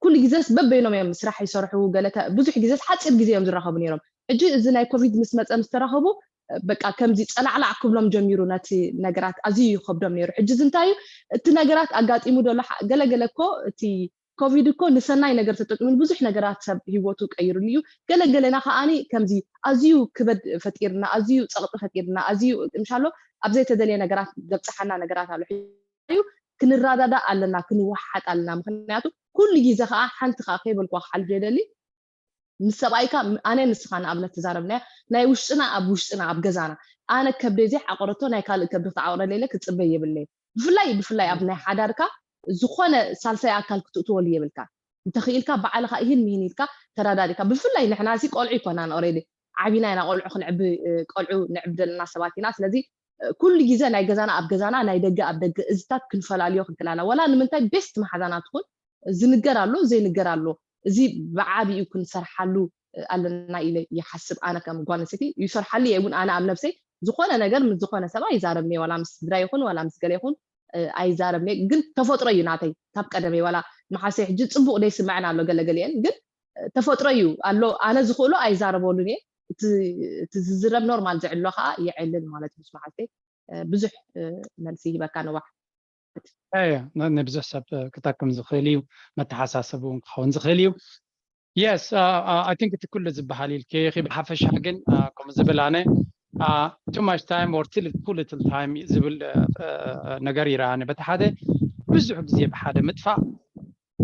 ኩሉ ግዜስ በበይኖም እዮም ስራሕ ይሰርሑ ገለ ብዙሕ ግዜስ ሓፂር ግዜ እዮም ዝራኸቡ ነይሮም ሕጂ እዚ ናይ ኮቪድ ምስ መፀ ምስ ተራኸቡ በቃ ከምዚ ፀላዕላዕ ክብሎም ጀሚሩ ነቲ ነገራት ኣዝዩ ይኸብዶም ነይሩ ሕጂ እዚ እንታይ እዩ እቲ ነገራት ኣጋጢሙ ዘሎ ገለገለ እኮ እቲ ኮቪድ እኮ ንሰናይ ነገር ተጠቂሙን ብዙሕ ነገራት ሰብ ህይወቱ ቀይሩሉ እዩ ገለገለና ከዓኒ ከምዚ ኣዝዩ ክበድ ፈጢርና ኣዝዩ ፀቕጢ ፈጢርና ኣዝዩ ምሻሎ ኣብ ዘይተደለየ ነገራት ዘብፅሓና ነገራት ኣሎ እዩ ክንረዳዳእ ኣለና ክንወሓጥ ኣለና ምክንያቱ ኩሉ ግዜ ከዓ ሓንቲ ከዓ ከይበልኩዋ ክሓልፍ የደሊ ምስ ሰብኣይካ ኣነ ንስኻ ንኣብነት ተዛረብናዮ ናይ ውሽጥና ኣብ ውሽጥና ኣብ ገዛና ኣነ ከብደይ ዘይዓቆረቶ ናይ ካልእ ከብዲ ክትዓቆረለ ኢለ ክፅበይ የብለይ ብፍላይ ብፍላይ ኣብ ናይ ሓዳርካ ዝኾነ ሳልሳይ ኣካል ክትእትወሉ የብልካ እንተኽኢልካ ባዕልኻ ይህን ምሂን ኢልካ ተራዳዲካ ብፍላይ ንሕና ሲ ቆልዑ ይኮናን ኦሬዲ ዓቢና ኢና ቆልዑ ክንዕቢ ቆልዑ ንዕቢ ዘለና ሰባት ኢና ስለዚ ኩሉ ግዜ ናይ ገዛና ኣብ ገዛና ናይ ደገ ኣብ ደገ እዝታት ክንፈላልዮ ክንክላላ ወላ ንምንታይ ቤስት መሓዛና ትኹን ዝንገር ኣሎ ዘይንገር ኣሎ እዚ ብዓቢኡ ክንሰርሓሉ ኣለና ኢለ ይሓስብ ኣነ ከም ጓል ኣንስተይቲ ይሰርሓሉ እየ እውን ኣነ ኣብ ነብሰይ ዝኾነ ነገር ምስ ዝኾነ ሰብ ኣይዛረብን እየ ዋላ ምስ ስድራ ይኹን ዋላ ምስ ገለ ይኹን ኣይዛረብን እየ ግን ተፈጥሮ እዩ ናተይ ካብ ቀደመይ ዋላ መሓሰይ ሕጂ ፅቡቅ ደይስምዐን ኣሎ ገለገሊአን ግን ተፈጥሮ እዩ ኣሎ ኣነ ዝኽእሎ ኣይዛረበሉን እየ እቲ ዝዝረብ ኖርማል ዝዕሎ ከዓ የዕልን ማለት ምስ መሓሰይ ብዙሕ መልሲ ይበካ ንዋሕ ንብዙሕ ሰብ ክጠቅም ዝኽእል እዩ መተሓሳሰብ እውን ክኸውን ዝኽእል እዩ yes I think እቲ ኩሉ ዝበሃል ኢልኪ ብሓፈሻ ግን ከም ዝብል ኣነ too much time or too little time ዝብል ነገር ይረኣኒ በቲ ሓደ ብዙሕ ግዜ ብሓደ ምጥፋእ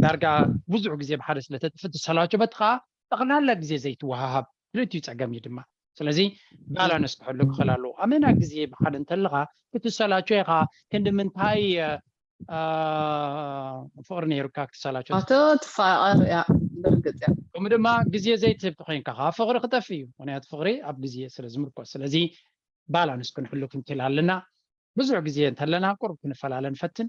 ዳርጋ ብዙሕ ግዜ ብሓደ ስለተጥፍ ትሰላቸበት ከዓ ጠቕላላ ግዜ ዘይትወሃሃብ ክልቲኡ ፀገም እዩ ድማ። ስለዚ ባላንስ ክሕሉ ክኽእል ኣለዎ። ኣመና ግዜ ብሓደ እንተለኻ ክትሰላቸው ኢኻ። ክንዲ ምንታይ ፍቕሪ ነይሩካ ክትሰላቸው ኣቶ ትፋቐር ያ ብርግፅ ያ ከምኡ ድማ ግዜ ዘይትህብ ተኮይንካ ከዓ ፍቕሪ ክጠፍ እዩ። ምክንያቱ ፍቕሪ ኣብ ግዜ ስለ ዝምርኮስ። ስለዚ ባላንስ ክንሕሉ ክንክል ኣለና። ብዙሕ ግዜ እንተለና ቁርብ ክንፈላለ ንፈትን።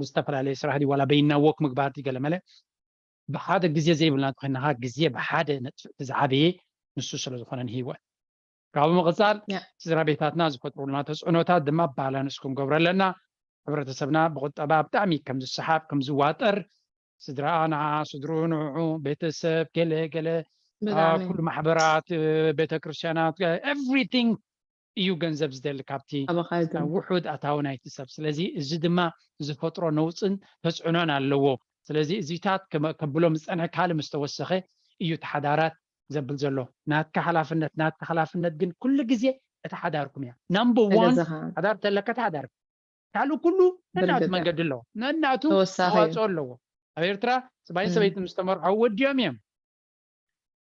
ብዝተፈላለየ ስራሕ ድዩ ዋላ በይና ወክ ምግባር ድዩ ገለመለ ብሓደ ግዜ ዘይብልና እንተኮይንና ግዜ ብሓደ ነጥፍእ። እቲ ዝዓበየ ንሱ ስለዝኮነ ንህይወት ካብ ምቕፃል ስድራ ቤታትና ዝፈጥሩልና ተፅዕኖታት ድማ ባላንስ ክንገብሮ ኣለና። ሕብረተሰብና ብቁጠባ ብጣዕሚ ከም ዝሰሓብ ከም ዝዋጠር ስድራኣ ንዓ ስድርኡ ንዑ ቤተሰብ ገለ ገለ ኩሉ ማሕበራት ቤተክርስትያናት everything እዩ ገንዘብ ዝደሊ ካብቲ ውሑድ ኣታዊ ናይቲ ሰብ። ስለዚ እዚ ድማ ዝፈጥሮ ነውፅን ተፅዕኖን ኣለዎ። ስለዚ እዚታት ከብሎም ዝፀንሐ ካልእ ምስ ተወሰኸ እዩ እቲ ሓዳራት ዘብል ዘሎ። ናትካ ሓላፍነት ናትካ ሓላፍነት ግን ኩሉ ግዜ እቲ ሓዳርኩም እያ። ናምበር ዋን ሓዳር ተለካ እቲ ሓዳር ካልእ ኩሉ ነናቱ መንገዲ ኣለዎ። ነናቱ ተዋፅኦ ኣለዎ። ኣብ ኤርትራ ሰብኣይን ሰበይትን ምስ ተመርዓው ወዲኦም እዮም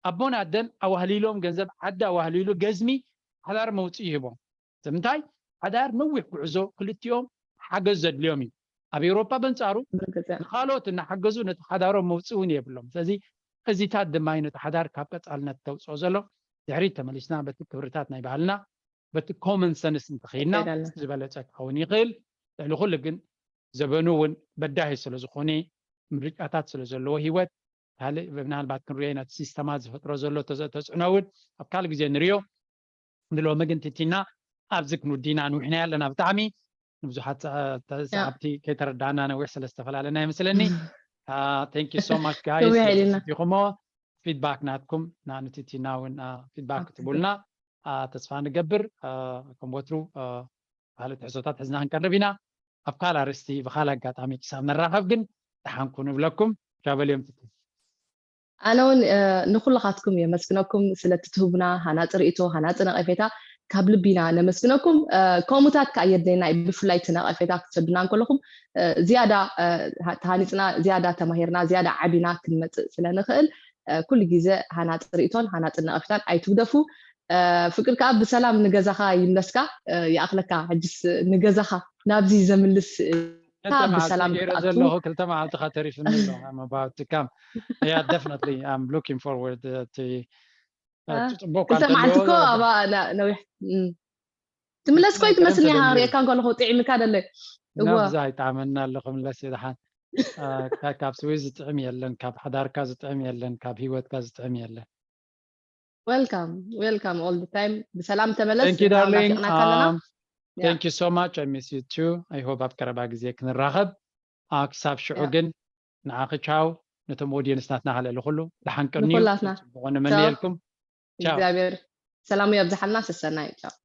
ኣቦን ኣደን ኣዋህሊሎም ገንዘብ ዓዲ ኣዋህሊሉ ገዝሚ ሓዳር መውፅኢ ይህቦም። ንምንታይ ሓዳር ነዊሕ ጉዕዞ ክልቲኦም ሓገዝ ዘድልዮም እዩ። ኣብ ኤውሮፓ በንፃሩ ንካልኦት እናሓገዙ ነቲ ሓዳሮም መውፅኢ እውን የብሎም። ስለዚ እዚታት ድማ እዩ ነቲ ሓዳር ካብ ቀፃልነት ተውፅኦ ዘሎ። ድሕሪት ተመሊስና በቲ ክብርታት ናይ ባህልና በቲ ኮመን ሰንስ እንተኸይድና ዝበለፀ ክኸውን ይኽእል። ልዕሊ ኩሉ ግን ዘበኑ እውን በዳሂ ስለዝኾነ ምርጫታት ስለዘለዎ ህይወት ካልእ ምናልባት ክንሪኦ ኢና እቲ ሲስተማት ዝፈጥሮ ዘሎ ተፅዕኖ እውን ኣብ ካልእ ግዜ ንሪኦ። ንሎሚ ግን ትቲና ኣብዚ ክንውዲና ንዊሕና ኣለና ብጣዕሚ ንብዙሓት ሰዓብቲ ከይተረዳእና ነዊሕ ስለዝተፈላለና ይመስለኒ። Thank you so much guys ኢኹሞ። ፊድባክ ናትኩም ንትቲና እውን ፊድባክ ክትቡልና ተስፋ ንገብር። ከም ወትሩ ካልእ ትሕዝቶታት ሒዝና ክንቀርብ ኢና። ኣብ ካልእ ኣርእስቲ ብካልእ ኣጋጣሚ ክሳብ ንራኸብ ግን ደሓንኩ ንብለኩም። ሻበል እዮም ትቲ ኣነ እውን ንኩልኻትኩም የመስግነኩም ስለቲ ትህቡና ሃናፂ ርእይቶ ሃናፂ ነቐፌታ ካብ ልቢና ነመስግነኩም። ከምኡታት ከዓ የድለየና እዩ ብፍላይ እቲ ነቐፌታ ክትሰዱና እንከለኹም ዝያዳ ተሃኒፅና ዝያዳ ተማሂርና ዝያዳ ዓቢና ክንመፅእ ስለንኽእል ኩሉ ግዜ ሃናፂ ርእይቶን ሃናፂ ነቐፌታን ኣይትግደፉ። ፍቅር ከዓ ብሰላም ንገዛኻ ይምለስካ። ይኣኽለካ ሕጅስ ንገዛኻ ናብዚ ዘምልስ ብሰላም ክትኣቱ ዘለኹ ክልተ መዓልትኻ ተሪፍኒ ኣሎ። I'm about to come. Yeah, definitely. I'm looking forward to ጽቡቅ ክልተ መዓልቲ እኮ ኣባ ነዊሕ ትምለስ ኮይ ትመስልኒ ሃሪእካ እንከለኹ ጥዒምካ ደለ ናብዛ ይጣዕመና ኣሎ ክምለስ ይድሓን። ካብ ስዊዝ ዝጥዕም የለን፣ ካብ ሓዳርካ ዝጥዕም የለን፣ ካብ ህይወትካ ዝጥዕም የለን። Welcome, welcome all the time. ብሰላም ተመለስ። Thank you, darling. Um, thank you so much. I miss you too. I hope ኣብ ቀረባ ግዜ ክንራኸብ። ክሳብ ሽዑ ግን ንዓኺ ቻው፣ ነቶም ኦዲየንስ ናትና ካልእ ኩሉ ደሓን ቀንዩ። ጽቡቕ ንምንየልኩም። እግዚኣብሔር ሰላሙ የብዝሓልና። ሰሰናዩ። ቻው።